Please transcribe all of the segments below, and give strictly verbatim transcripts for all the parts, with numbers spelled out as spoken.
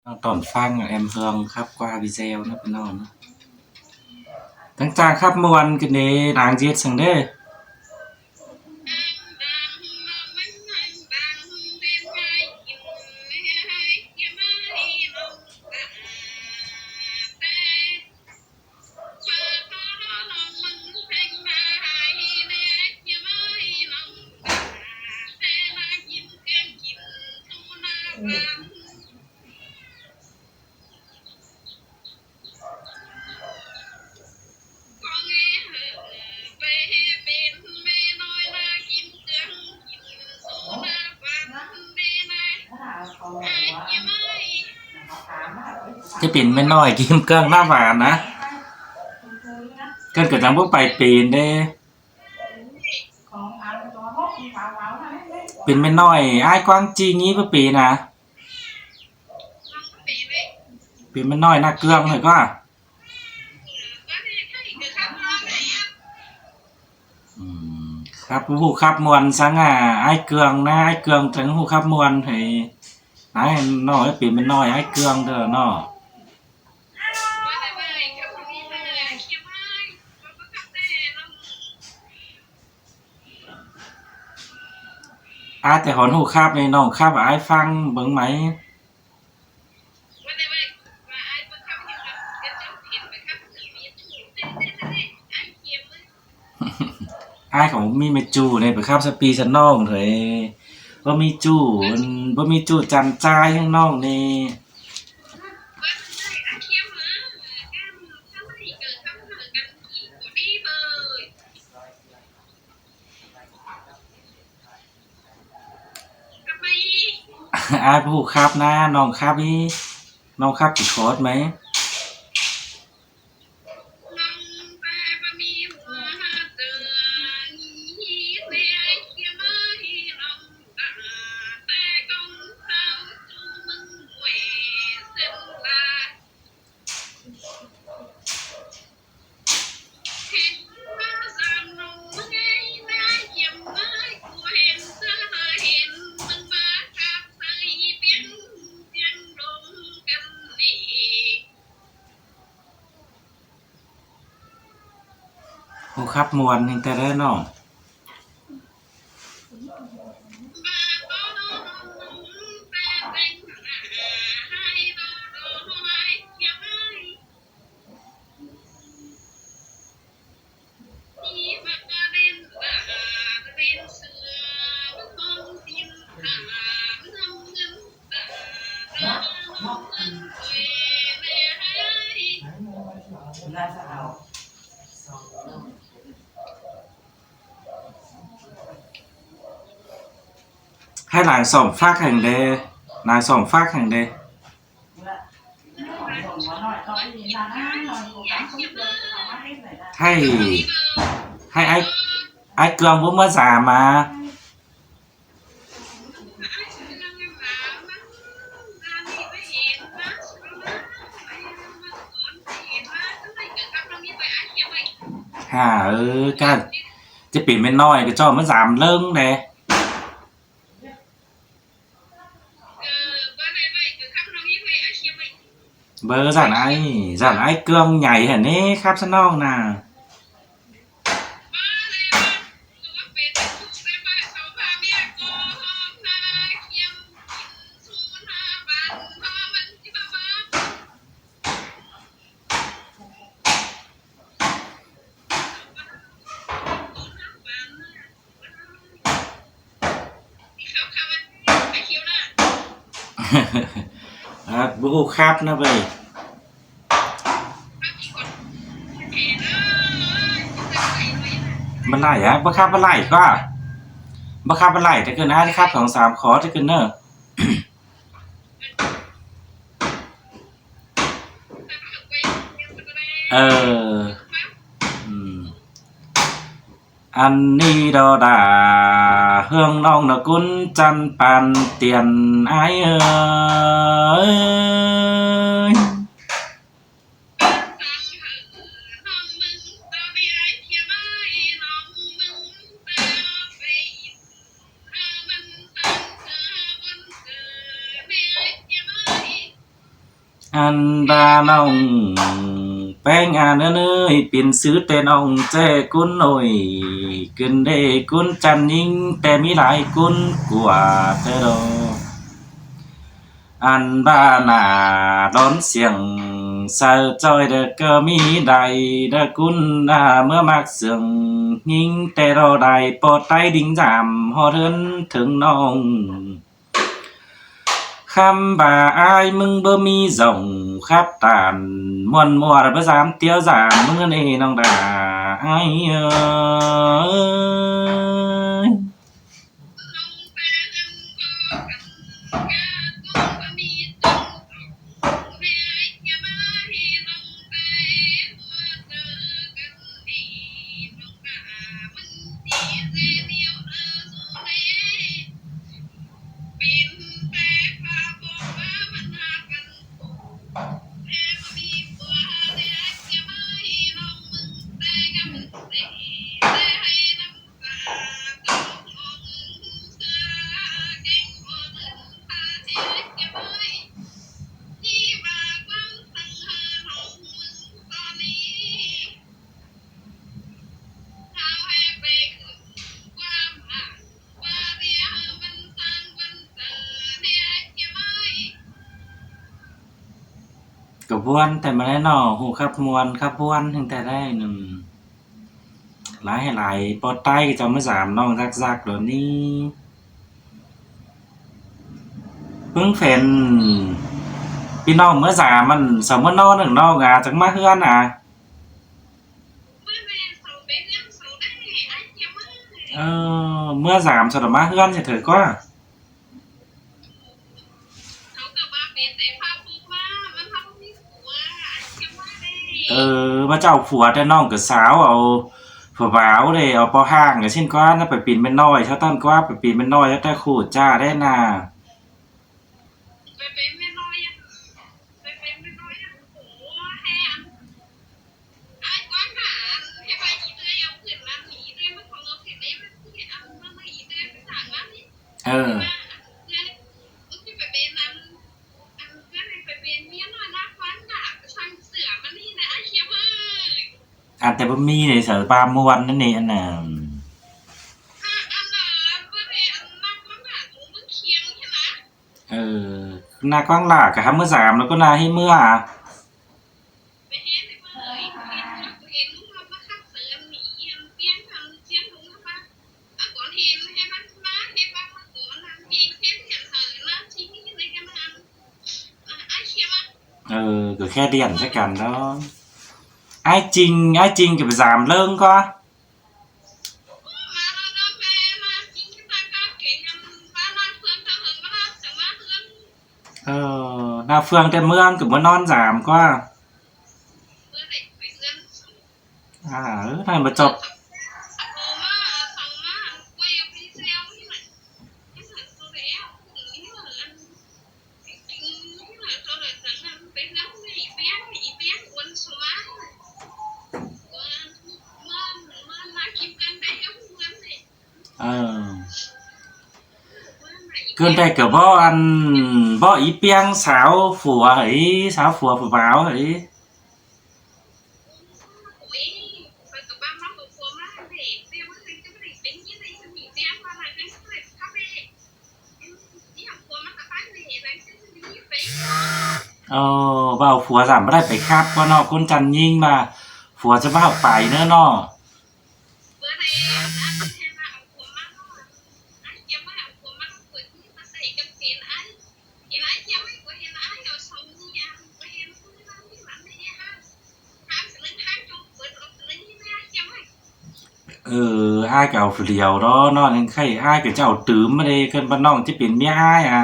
Tỏn ꞌphắng em ꞌhướng khắp ꞌquá video ꞌnớ ꞌpi ꞌnọng ꞌnớ. Tẳng chang khắp ꞌmuôn kin đé đang ꞌdệt săng đé. ꞌChớ pên ꞌmá ꞌnọi kim ꞌcương ꞌnạp ꞌván ꞌnớ. ꞌChớ ꞌcọ chắng báu pay pên đé. Pên ꞌmá ꞌnọi ải ꞌquáng ꞌchí ꞌnhí báu pên ꞌnớ. Pên ꞌmá ꞌnọi ꞌnạ ꞌcương thôi ꞌquá. Khắp ꞌhụ khắp ꞌmuôn săng ải ꞌcương ꞌnớ, ải ꞌcương chắng ꞌhụ khắp ꞌmuôn hảư. Ải ꞌnọi pên ꞌmá ꞌnọi ải ꞌcương thôi ꞌnớ. Ải té hón ꞌhụ khắp ꞌnị ꞌnọng khắp ải ꞌphắng bớng ꞌmí. Ải khong ꞌmí ꞌmí ꞌchu ꞌnị pay khắp ꞌsá ꞌpi ꞌsá ꞌnọng thôi. Báu ꞌmí ꞌchu, báu ꞌmí ꞌchu chăn ꞌchái ꞌhướng ꞌnọng ꞌnị. Ải báu ꞌhụ khắp ꞌnớ, ꞌnọng khắp ꞌnị. ꞌNọng khắp kỉ khót ꞌmí. ꞌHụ khắp ꞌmuôn ꞌnị té đé ꞌnọng. Hảư ꞌláng sỏm phák hảư đé, ꞌláng sỏm phák hảư đé. Hảư, hảư ải, ải ꞌcương báu ꞌmá dam ꞌmá. Hả, ơ, ꞌchớ, ꞌchớ pên ꞌmá ꞌnọi ꞌcọ ꞌchọ ꞌmá dam ꞌlớng đé. Báu dản ải, dản ải ꞌcương nhảy hả ꞌnị khắp ꞌsá ꞌnọng ꞌnớ. Ơ, báu ꞌhụ khắp ꞌnớ ꞌvạy. Báu đảy hả? Báu khắp báu đảy ꞌquá. Báu khắp báu đảy, té ꞌcứn ải khắp song sam khót té ꞌcứn ꞌnớ. Ờ. Ừ. Ăn ꞌnị đó đa hương ꞌnọng nó ꞌcốn chăn pàn tiền ải ơi. Ăn ꞌva ꞌnọng ꞌpéng ăn ꞌnớ ꞌnới pên sư ꞌtẹ ꞌnọng ꞌchẹ ꞌcốn ꞌnọi, ꞌcứn đé ꞌcốn chăn ꞌnhính ꞌtẹ ꞌmí lai ꞌcốn ꞌcọ ꞌtẹ lo. Ăn ꞌva nả đón siêng saư ꞌchoi đa ꞌcọ ꞌmí đảy đa ꞌcốn ꞌmưa ꞌmặc sương ꞌnhính ꞌtẹ lo đảy ꞌpo ꞌTáy đin dam ꞌhọt ꞌhướn thứng ꞌnọng. Khắm ꞌva ải ꞌmứng báu ꞌmí dổng khắp tản ꞌmuôn ꞌmuôn báu dám ꞌtiếu dam ꞌmứng ꞌnị ꞌnọng đa ải ơi. ꞌCọ ꞌbuôn ꞌtẹ ꞌmá ꞌlé ꞌnọ, ꞌhụ khắp ꞌmuôn khắp ꞌbuôn ꞌhưng ꞌtẹ đảy ꞌnưng. Lai lai ꞌpo ꞌTáy ꞌcọ ꞌchọ ꞌmá dam ꞌnọng ꞌdặc ꞌdặc đon ꞌnị. ꞌPứng phén ꞌpi ꞌnọng ꞌmá dam ꞌmắn sau ꞌmá ꞌnón ꞌnưng ꞌnọng a, chắng ꞌmá ꞌhướn a. Ơ, ꞌmá dam sau đa ꞌmá ꞌhướn ꞌchẹ thử ꞌquá. Ơ, ꞌmá ꞌchạu phua ꞌtẹ ꞌnọng ꞌcọ sáo au phua báo đé, au ꞌpo ꞌháng ꞌcọ ꞌsịn ꞌquá, ꞌnặn pay pên ꞌmá ꞌnọi sau ꞌtọn ꞌquá, pay pên ꞌmá ꞌnọi sau ꞌtẹ khổ ꞌchạ đé ꞌna. Ơ. Ăn ꞌtẹ báu ꞌmí ꞌnị sau ꞌva ꞌmuôn ꞌnị ăn ꞌnạ. Ơ, ꞌna quảng lả ꞌcọ hák ꞌmá dam ꞌlẹo ꞌcọ ꞌna ꞌhế ꞌmưa a. Ờ, ꞌcọ khék điện chắc chắn đó. Ải Chinh, ải Chinh ꞌcọ pay dam ꞌlớng ꞌquá. Ờ, ꞌna Phương ꞌtẹ ꞌmướng ꞌcọ ꞌmá ꞌnón dam ꞌquá. À, ơ, ꞌnặn ꞌmá chop. Ờ. ꞌCứn đảy ꞌcọ báu ăn, báu ꞌí ꞌpiếng sáo phua hảư, sáo phua phua báo hảư. Ơ, ꞌva phua dam báu đảy pay khắp ꞌquá ꞌnọ, ꞌcốn chăn ꞌnhính ꞌva phua ꞌchọ ꞌmá ꞌhặc pay ꞌnớ ꞌnọ. Ờ, ải ꞌcọ au phủ điêu đó, ꞌnọ ꞌnưng khay ải ꞌcọ ꞌchọ au tứm ꞌmá đé, ꞌcứn ꞌva ꞌnọng ꞌchí pên ꞌmía ải a.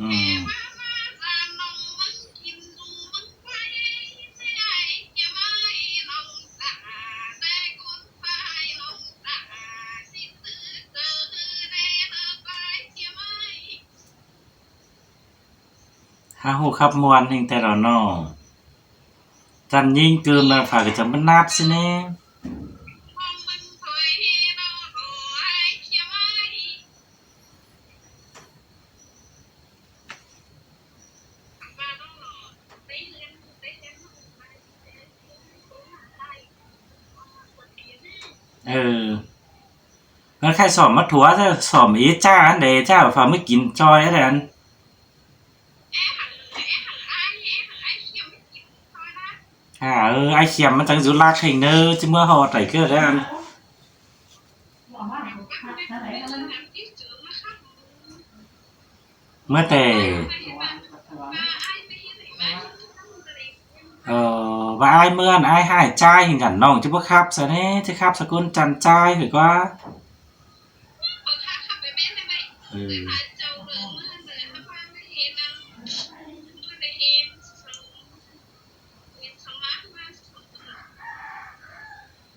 Ừ. ꞌHụ khắp ꞌmuôn ꞌhêng ꞌtẹ ꞌlẹo ꞌnọ. ꞌChăn ꞌnhính ꞌcứn ꞌmá phaư ꞌcọ chắng báu ꞌnặp ꞌsứ ꞌnê. Ờ. ꞌMắn khay sỏm ꞌmá thua, sỏm ế ꞌchạ ăn đé, ꞌchạ phaư ꞌmá kin ꞌchoi ăn đé. À, ơ, ải Khiêm ꞌmắn chắng dú lác ꞌhêng ꞌnớ, ꞌchí ꞌmứa ꞌhọt đảy ꞌcứ đé ăn. ꞌMứa ꞌtẹ. Ờ, ꞌva ải ꞌmứa ăn ải ꞌhại ꞌchái ꞌhêng ꞌnặn, ꞌnọng ꞌchí báu khắp sa ꞌnê, ꞌchí khắp sa ꞌcốn ꞌchăn ꞌchái ꞌhứ ꞌquá. Ừ.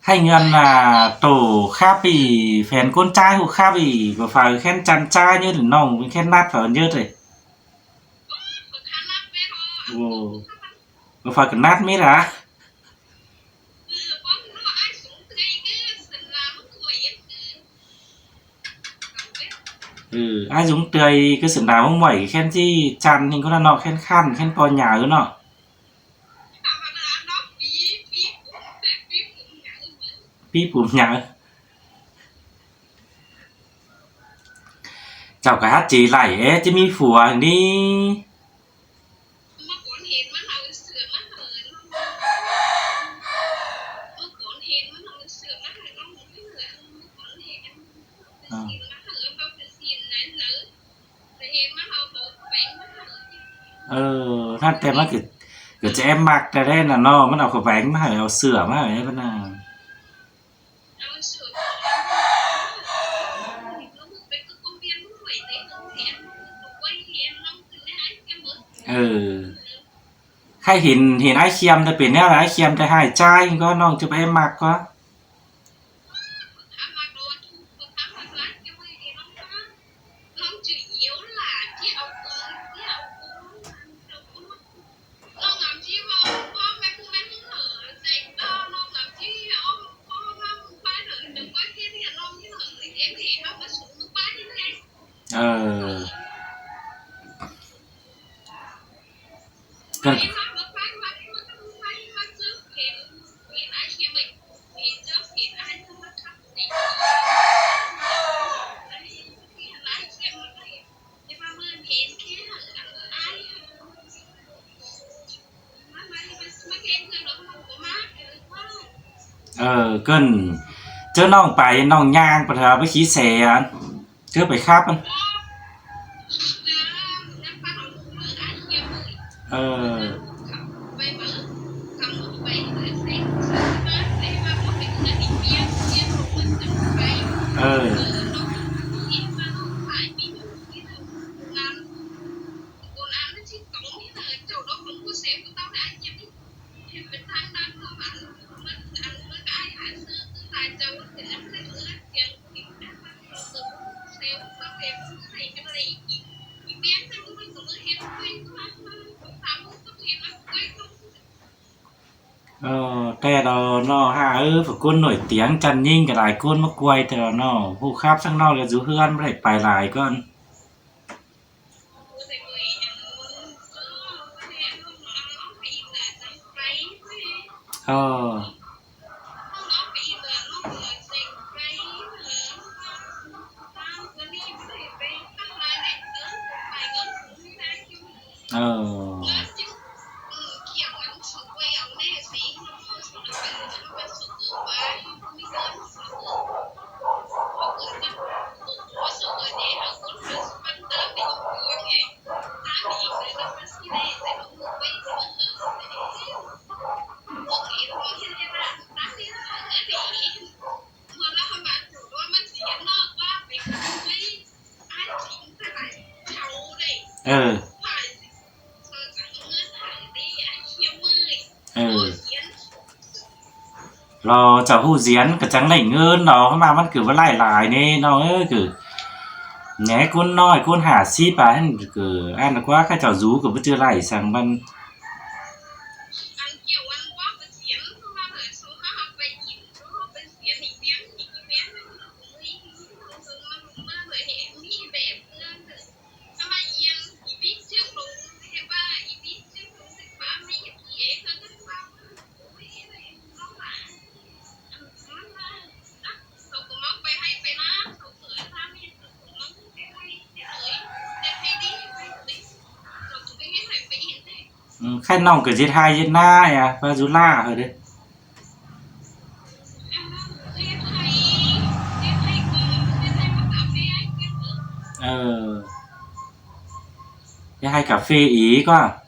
ꞌHáy ꞌngươn ꞌnạ, tổ khắp ꞌnị, phén ꞌcốn ꞌchái ꞌhụ khắp ꞌnị, ꞌva phaư khen ꞌchăn ꞌchái ꞌnhớ ꞌnọng khen ꞌnặt phaư ꞌnhớ ꞌtẹ. Ồ. ꞌVa phaư ꞌcọ ꞌnặt ꞌmí đa. Ừ, ải dúng tươi ꞌcứ sửn đa ꞌmướng muổi khen ꞌchí ꞌchăn ꞌhêng ꞌcốn ꞌnặn ꞌnọ, khen khăn, khen ꞌpo nả ꞌnớ ꞌnọ. Pí pum nả. Chảu ꞌcọ hák ꞌchí đảy é, ꞌchí ꞌmí phua ꞌnị. Ờ. Ờ, ꞌnặn ꞌtẹ ꞌmắn ꞌcọ, ꞌcọ ꞌchí ém ꞌmặc ꞌtẹ đé ꞌnặn ꞌnọ, ꞌmắn au khảu beng ꞌmá hảư, au sửa ꞌmá hảư ꞌnặn ꞌnạ. Ừ. Khay hên, hên ải Khiêm ꞌtẹ pên ꞌnéo đaư, ải Khiêm ꞌtẹ ꞌhại ꞌchái ꞌquá, ꞌnọng ꞌchí báu ꞌmặc ꞌquá. Ờ. Cần Ờ, ꞌcợn ꞌchớ ꞌnọng pay, ꞌnọng ꞌnhang ꞌpá ꞌtưa báu khí se ăn. ꞌChớ pay khắp ăn. Ờ. Ờ. Ờ, ꞌtẹ ꞌlẹo ꞌnọ ha, ơ, phủ ꞌcốn nổi tiếng ꞌchăn ꞌnhính ꞌcọ lai ꞌcốn ꞌmá ꞌquay ꞌtẹ ꞌlẹo ꞌnọ. Phủ khắp ꞌsướng ꞌnọ ꞌlẹo dú ꞌhướn báu đảy pay lai ꞌcọn. Ờ. Ờ. Ờ. Ờ. Lo chảu ꞌhụ diến ꞌcọ chắng đảy ꞌngớn lo, ꞌmá ꞌmắn ꞌcọ ꞌva lai lai ꞌnê ꞌnọng ới, ꞌcọ Nhé ꞌcốn ꞌnọi ꞌcốn hả síp à hẳn ꞌcọ ăn ꞌquá ꞌkhạy chảu dú ꞌcọ báu ꞌchưa đảy săng băn. Ừ, ꞌkhạy ꞌnọng ꞌcọ ꞌdệt ꞌhại ꞌdệt ꞌná à, ꞌva dú ꞌlạ hảư đé. Ờ. ꞌDệt ꞌhại cà phê ế ꞌquá.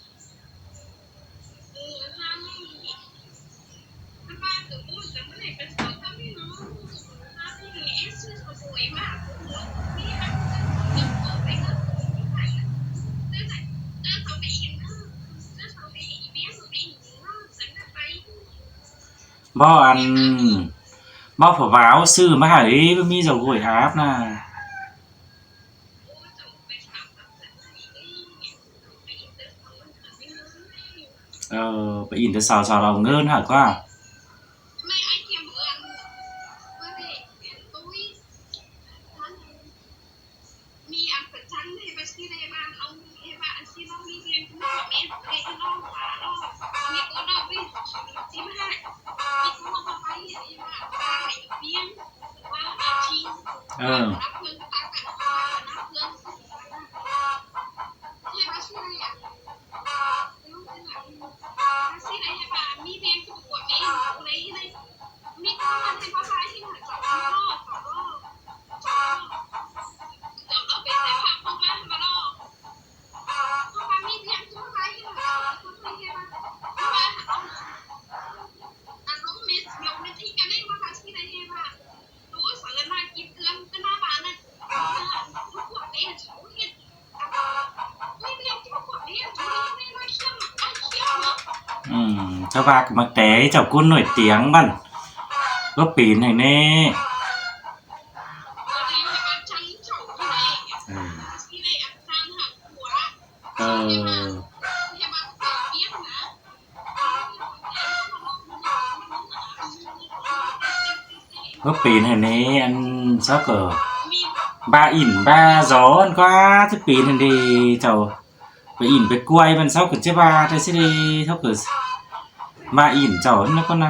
Báu ăn, báu phủ báo ꞌsự ꞌmá hảư ꞌmí dầu gội áp ꞌnạ. Ờ, ꞌpưa ỉn ꞌtẹ sau sau ꞌlạ ꞌngớn hả ꞌquá. Ờ. Ừ, chảu ꞌva ꞌcọ ꞌmặc té chảu ꞌcốn nổi tiếng băn. Báu pên hảư ꞌnị. Ừ. Ờ. Báu pên hảư ꞌnị, ăn sáo ꞌcọ ꞌva ỉn ꞌva dó ăn ꞌquá ꞌchí pên hảư ꞌnị chảu. Pay ỉn pay ꞌquay băn sáo ꞌcọ ꞌchí ꞌva ꞌtẹ ꞌsịt ꞌlẹo sáo ꞌcọ ꞌva ỉn chảu ꞌnị ꞌcọ ꞌnạ.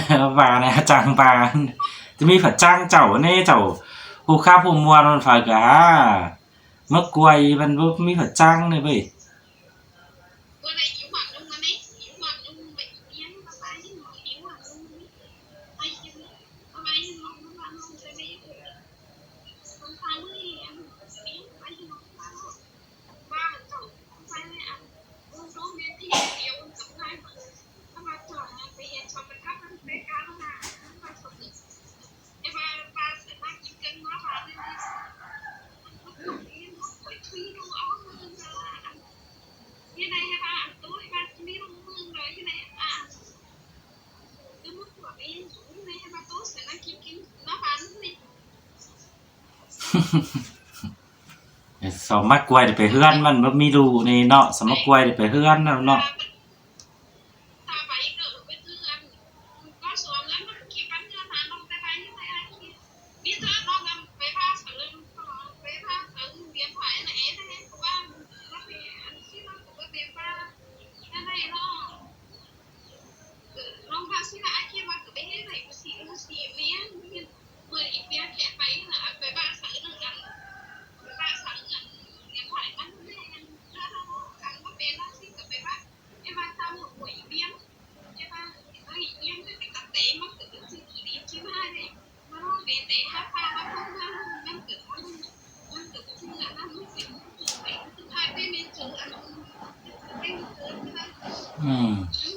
ꞌVa ꞌnị chắng ꞌva. ꞌTí ꞌmí phủ chắng chảu ꞌnị chảu. ꞌHụ khắp ꞌhụ ꞌmuôn ꞌmắn phaư ꞌcọ hả. ꞌMá ꞌquay băn báu ꞌmí phủ chắng ꞌnị ꞌvạy. Sau ꞌmá ꞌquay đi pay ꞌhướn ꞌmắn báu ꞌmí ꞌlụk ꞌnị ꞌnọ, sau ꞌmá ꞌquay đi pay ꞌhướn ꞌnặn ꞌnọ. ꞌHư.